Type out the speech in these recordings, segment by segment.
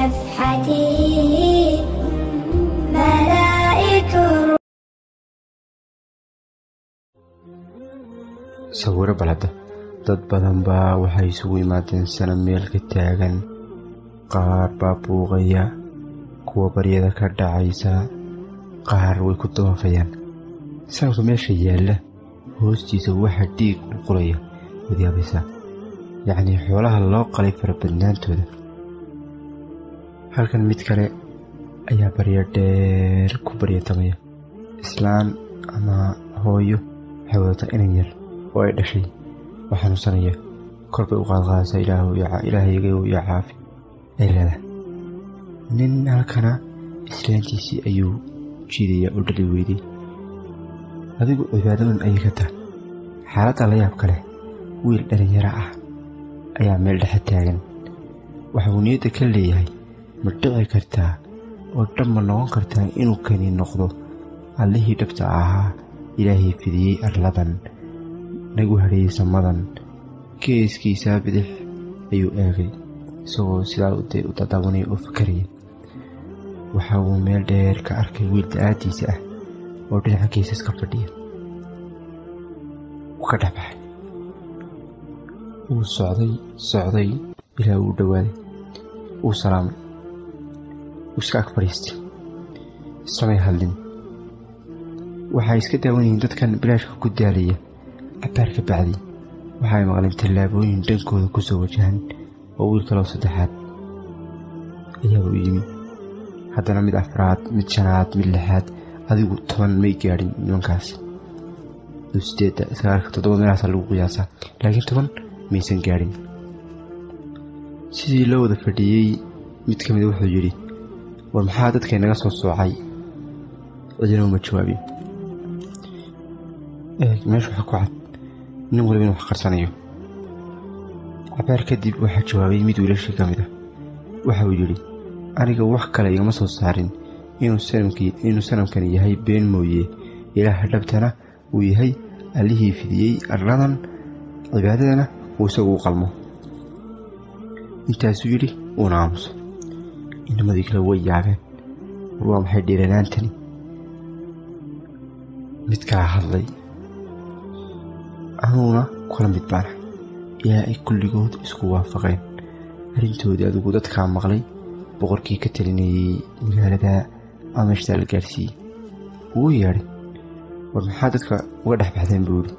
نفحته ملائك. Sawiro balada dad badan baa waxay isugu yimaadeen sana meel ka taagan, qaar baa buuqaya, kuwa baryada ka dhacaysa, qaar way ku dawaafayaan. Sanamka meesha yaalla hoostiisa waxa dhiig qulqulaya, waad yaabaysaa, yacnii xoolaha loo qalay farabadnaantooda. Halkan mid kale ayaa baryo dheer ku baryatamaya. Islaan ama hooyo waxay wadataa inan yar oo ay dhashay oo xanuunsanaya, kor bay u qaadqaadaysaa, ilaahu ilaahaygayow yaa caafi ay leedahay. Nin halkana islaantiisii ayuu jiidayaa oo dhali weyday. Adigu cibaadadan ayay ka tahay. Xaaladda la yaab kale, wiil dhalinyaro ah ayaa meel dhexe taagan. Waxa uu niyadda ka leeyahay, ma dhici kartaa oo dhab ma noqon kartaa inuu kani noqdo allihii dhabta ahaa, ilaahay fidiyey arladan, nagu hadheeyey samadan? Geeskiisaa bidix ayuu eegay isagoo sidaa u dadaawanaya oo fakaraya. Waxa uu meel dheer ka arkay wiil da'aadiisa ah oo dhinaca geesaska fadhiya. Wuu ka dhex baxay, wuu socday socday ilaa uu dhowaaday. Wuu salaamay, wuu iska ag fadhiistay, islamay hadlin. Waxay iska daawanyihiin dadkan bilaashka ku daalaya. Cabaar ka bacdi waxay maqleen tallaabooyin dhankooda ku soo wajahan oo wiil kaloo saddexaad ayaa u yimi, haddana mid afraad, mid shanaad, mid lixaad. Adigu 10 may gaadhin nimankaas, 8, 9, 7 meelahaasaa lagu qiyaasaa, laakiin 10 maysan gaadhin. Sidii loo wada fadhiyey, mid ka mida wuxuu yidhi, war maxaa dadka inaga soo soocay? Cidina uma jawaabin. Eeg, meesha waxaa ku cad nin waliba inuu wax qarsanayo. Cabaar kadib waxaa jawaabay mid wiilashii ka mid ah. Waxa uu yidhi, aniga wax kale igama soo saarin inuu sanamkani yahay been mooye, ilaaha dhabtana uu yahay allihii fidiyey arladan, cibaadadana uu isagu u qalmo. Intaasuu yidhi, uuna aamuso. Inamadii kale way yaabeen, war waa maxay dhiiranaantani? Mid kalaa hadlay, anuguna kula mid baana. Ilaa ay kulligood isku waafaqeen arrintoodii. Adigu dadkaa maqlay, boqorkii ka talinayey magaalada ama meeshtaa la gaarsiiyey wuu yeedhay. War maxaa dadka uga dhex baxdeen buu yidhi,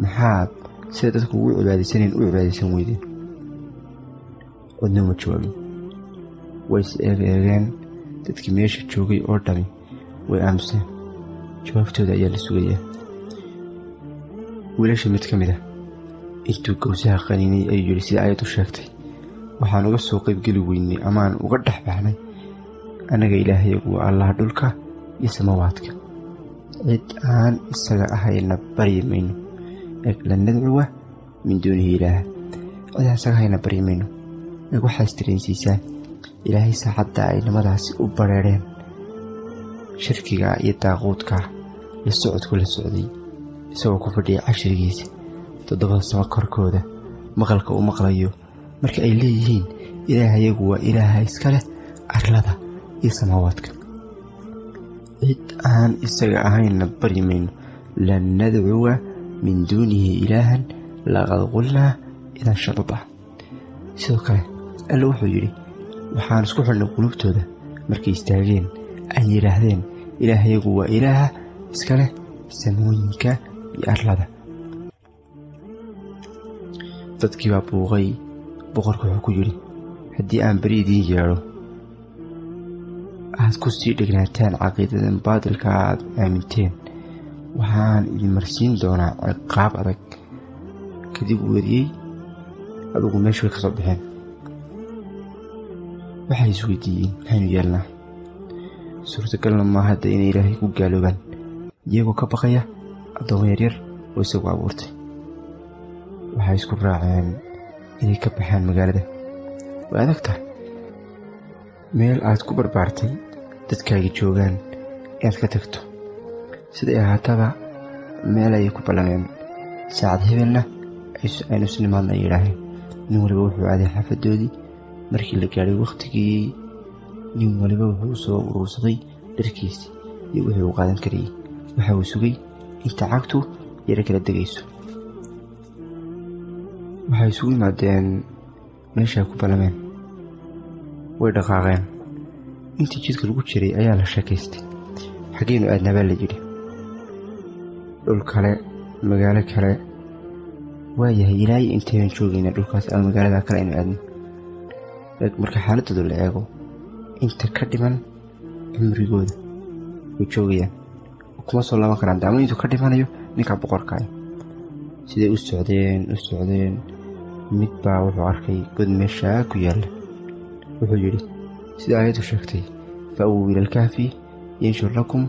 maxaad sida dadku ugu cibaadaysaneen u cibaadaysan weydeen? Cidna uma jawaabin. Way is eeg eegeen dadkii meesha joogay oo dhami, way aamuseen. Jawaabtooda ayaa la sugayaa. Wiilasha mid ka mid ah intuu gowsaha qaniinay ayuu yidhi, sida ayad u sheegtay waxaan uga soo qaybgeli weynay amaan uga dhex baxnay, annaga ilaahayagu waa allaha dhulka iyo samawaadka, cid aan isaga ahayna baryi mayno. Eeg, lan nadcuwa min duunihi ilaaha, cid aan isaga ahayna baryi mayno. Eeg, waxaa isdareensiisaa ilaahay saacadda ay nimadaasi u bareereen shirkiga iyo daaquudka la socodku la socday, isagoo ku fadhiya cashrigiisa 7 samo korkooda, maqalka uu maqlayo marka ay leeyihiin ilaahayagu waa ilaaha iska leh arlada iyo samaawaadka, cid aan isaga ahaynna baryi mayno, lan nadcuwa min duunihi ilaahan laqad qulnaa idan shatata. Sidoo kale alle wuxuu yidhi, waxaan isku xidhnay qulubtooda markay istaageen ay yidhaahdeen ilaahayagu waa ilaaha iska leh samooyinka iyo arlada. Dadkii baa buuqay. Boqorku wuxuu ku yidhi, haddii aan beri idiin yeedho aad ku sii dhegnaataan caqiidadan baadilka aad aaminteen, waxaan idin marsiin doonaa ciqaab adag. Kadib uu weriyey, adigu meeshu way ka soo baxeen. Waxay isweydiiyeen, maxaynu yeelnaa? Suurtagalna maaha hadda inay ilaahay ku gaaloobaan iyagoo ka baqaya addoommo yaryar oo isagu abuurtay. Waxay isku raaceen inay ka baxaan magaalada. Way adag tahay meel aad ku barbaartay, dadkaaga joogaan, inaad ka tagto. Siday ahaataba meel ayay ku ballameen, saacad hebelna aynu isnimaadna ay yidhaaheen. Nin waliba wuxuu aaday xaafadoodii. Markii la gaadhay wakhtigii Nin waliba wuxuu soo urursaday dharkiisii iyo wixii uu qaadan karayay. Waxa uu sugay inta cagtu yara kala degayso. Waxay isugu yimaadeen meeshay ku ballameen. Way dhaqaaqeen. Intii jidka lagu jiray ayaa la sheekaystay. Xageenu aadnaa baa la yidhi. Dhul kale, magaalo kale. Waayahay, ilaahay intaynan joogayna dhulkaas ama magaalada kale aynu aadno. Marka xaaladooda la eego, inta ka dhiman cumrigooda way joogayaan, kuma soo laaban karaan ama intuu ka dhimanayo ninka boqorka ah. Siday u socdeen u socdeen, mid baa wuxuu arkay god meeshaa ku yaalla. Wuxuu yidhi sida aayaddu sheegtay: "Fa'wuu ila alkahfi yanshur lakum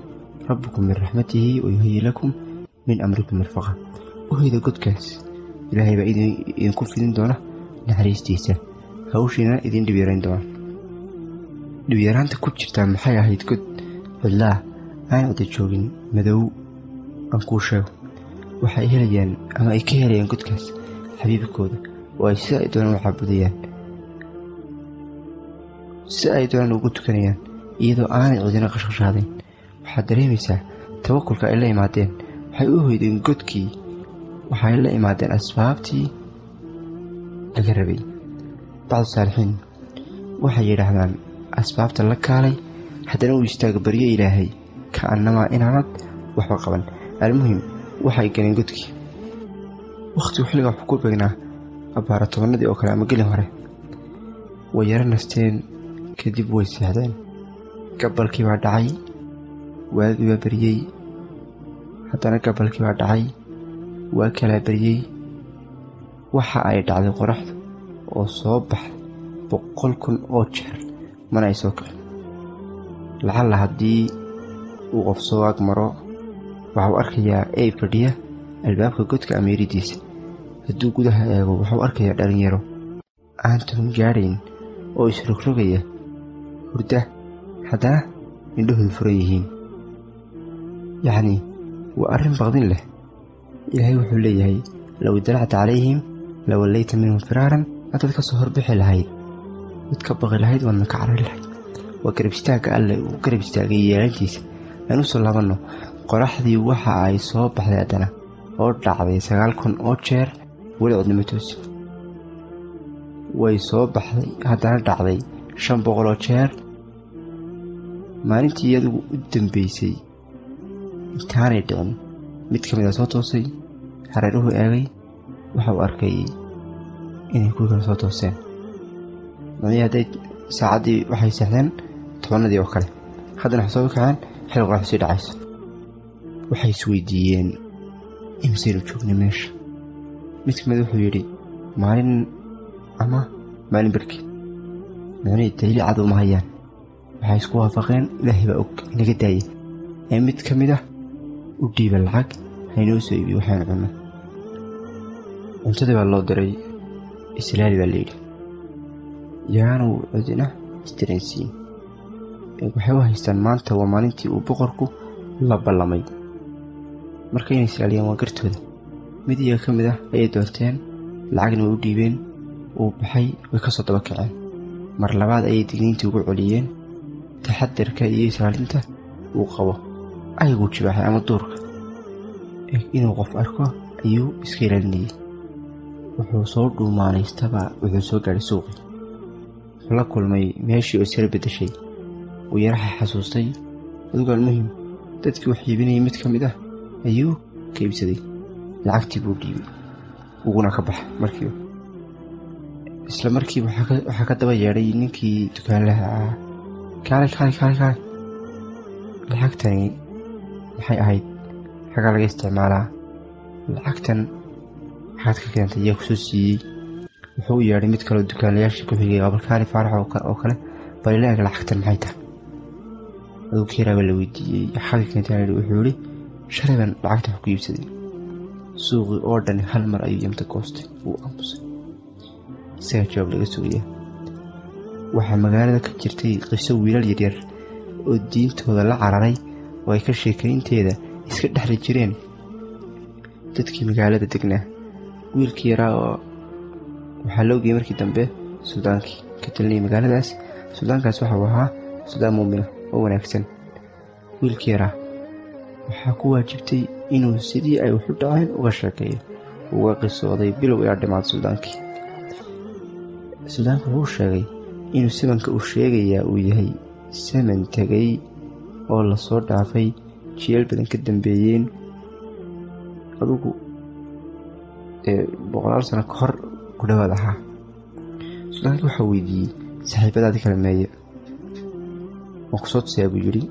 rabbukum min raxmatihi wa yuhayyi lakum min amrikum mirfaqa. U hoyda godkaas, Ilaahay baa idinku fidin doona naxariistiisa, hawshiina idin dhib yarayn doona. Dhibyaraanta ku jirtaa maxay ahayd? God cidlaa aan cida joogin, madow. Aan kuu sheego, waxay helayaan ama ay ka helayaan godkaas xabiibkooda oo ay sida ay doonaan u caabudayaan, si ay doonaan ugu tukanayaan, iyadoo aanay cidina qashqashaadayn. Waxaad dareemaysaa tawakulka ay la imaadeen. Waxay u hoydeen godkii, waxay la imaadeen asbaabtii laga rabay. Bacdu saalixiin waxay yidhaahdaan: asbaabta la kaalay, haddana uu istaago baryo Ilaahay ka annamaa inaanad waxba qaban. Almuhim, waxay galeen godkii. Wakhtigu xilligaa wuxuu ku beegnaa abbaara 10-adii oo kale ama gelin hore. Way yaro nasteen, kadib way seexdeen. Gabalkii baa dhacay, waagii baa beriyey. Haddana gabalkii baa dhacay, waa kalaa beriyey. Waxa ay dhacday qoraxdu oo soo baxday 100,000 oo jeer, mana ay soo kicin. Lacalla haddii uu qof soo ag maro, waxau arkayaa ey fadhiya albaabka godka amiiridiisa. Hadduu gudaha eego, waxau arkayaa dhalinyaro aan 10 gaadhayn oo isrogrogaya, hurda, haddana indhahoodu furan yihiin. Yacnii waa arrin baqdin leh. Ilaahay wuxuu leeyahay: "Low idalacta calayhim lawallayta minhum firaaran." Haddaad ka soo horbixi lahayd, mid ka baqi lahayd, waadna ka carari lahayd. Waa garab istaagga Alle uu garab istaagay yeelantiisa. Aan u soo laabanno qoraxdii. Waxa ay soo baxday haddana oo dhacday 9,000 oo jeer, weli cidnimo toosin. Way soo baxday, haddana dhacday 500 oo jeer. Maalintii iyadugu u dambeysay intaanay dhicin, mid ka mid a soo toosay, hareeruhu eegay. Waxa uu arkay inay kuwii kale soo tooseen. Macnihii hadday saacaddii waxay seexdeen 10-adii oo kale, haddana waxay soo kaceen xilli qoraxdu sii dhacayso. Waxay isweydiiyeen: imisaynu joognay meesha? Mid ka mid wuxuu yidhi: maalin ama maalin barkeed. Micnihii daliil cad uma hayaan. Waxay isku waafaqeen: Ilaahay baa og, inaga daayay ee mid ka mid ah u dhiiba lacag, haynoo soo iibiyo waxaynu cunno. Cuntadii baa loo diray. Islaali baa layidhi, yaanu cidina isdareensiin. Waxay u haystaan maanta waa maalintii uu boqorku la ballamay, marka inay islaaliyaan waa gartooda. Mid iyaga ka mid ah ayay doorteen, lacagna way u dhiibeen. Uu baxay, way ka soo daba kaceen. Mar labaad ayay digniintii ugu celiyeen taxadarka iyo islaalinta uu qabo ayaguu jibaaxay ama duurka inuu qof arko ayuu iska ilaalinayay. Wuxuu soo dhuumaanaystaba wuxuu soo gaadhay suuqii. Wuxuu la kulmay meeshii oo isra beddeshay. Uu yaraxa xasuustay. Adugu almuhim, dadkii wax iibinayay mid ka mid ah ayuu ka iibsaday, lacagtii buu dhiibay, uguna ka baxay markiiba. Isla markiiba waxaa ka daba yeedhay ninkii dukaanlaha ahaa: "Kaalay, kaalay, kaalay, kaalay! Lacagtani maxay ahayd? Xagaa laga isticmaalaa? Lacagtan maxaad ka keentay? Yaa kusoo siiyey?" Wuxuu u yeedhay mid kaleo dukaanlayaashii ku xigay: "Abalkaali Faarax oo kale, bal ila eeg, lacagtan maxay tahay?" Aduu keeraa baa la weydiiyey: "Xagga keentay?" Wuxuu yidhi: "Shalay baan lacagta wax ku iibsaday." Suuqii oo dhani hal mar ayuu yamta goostay, wuu aamusay. Isagaa jawaab laga sugayaa. Waxaa magaalada ka jirtay qiso wiilal yaryar oo diintooda la cararay oo ay ka sheekaynteeda iska dhexli jireen dadkii magaalada degnaa. Wiilkii yaraa oo waxaa loo geeyey markii dambe suldaankii ka talinayay magaaladaas. Suldaankaas waxauu ahaa Suldaan muumina oo wanaagsan. Wiilkii yaraa waxaa ku waajibtay inuu sidii ay waxu dhaceen uga sheekeeyo, uga qisooday bilow ilaa dhammaad suldaankii. Suldaanku wuxuu sheegay inuu samanka uu sheegayaa uu yahay saman tegay oo lasoo dhaafay, jiilal badan ka dambeeyeen, adugu boqolaal sano ka hor ku dhawaad ahaa. Suldaankii waxaa weydiiyey, saaxiibadaadii kala meeye? Waan kusoo tusayaa, buu yidhi.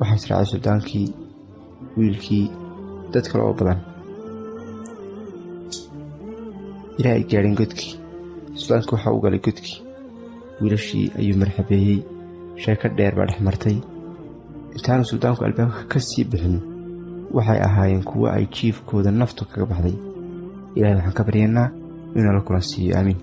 Waxaa israacay suldaankii, wiilkii, dad kale oo badan ilaa ay gaadheen godkii. Suldaanki waxaa u galay godkii, wiilashii ayuu marxabeeyey, sheeko dheer baa dhex martay. Intaanu suldaanku albaabka ka sii bixin, waxay ahaayeen kuwo ay jiifkooda naftu kaga baxday. Ilahay waxaan ka baryaynaa inuu la kulan siiyo, aamiin.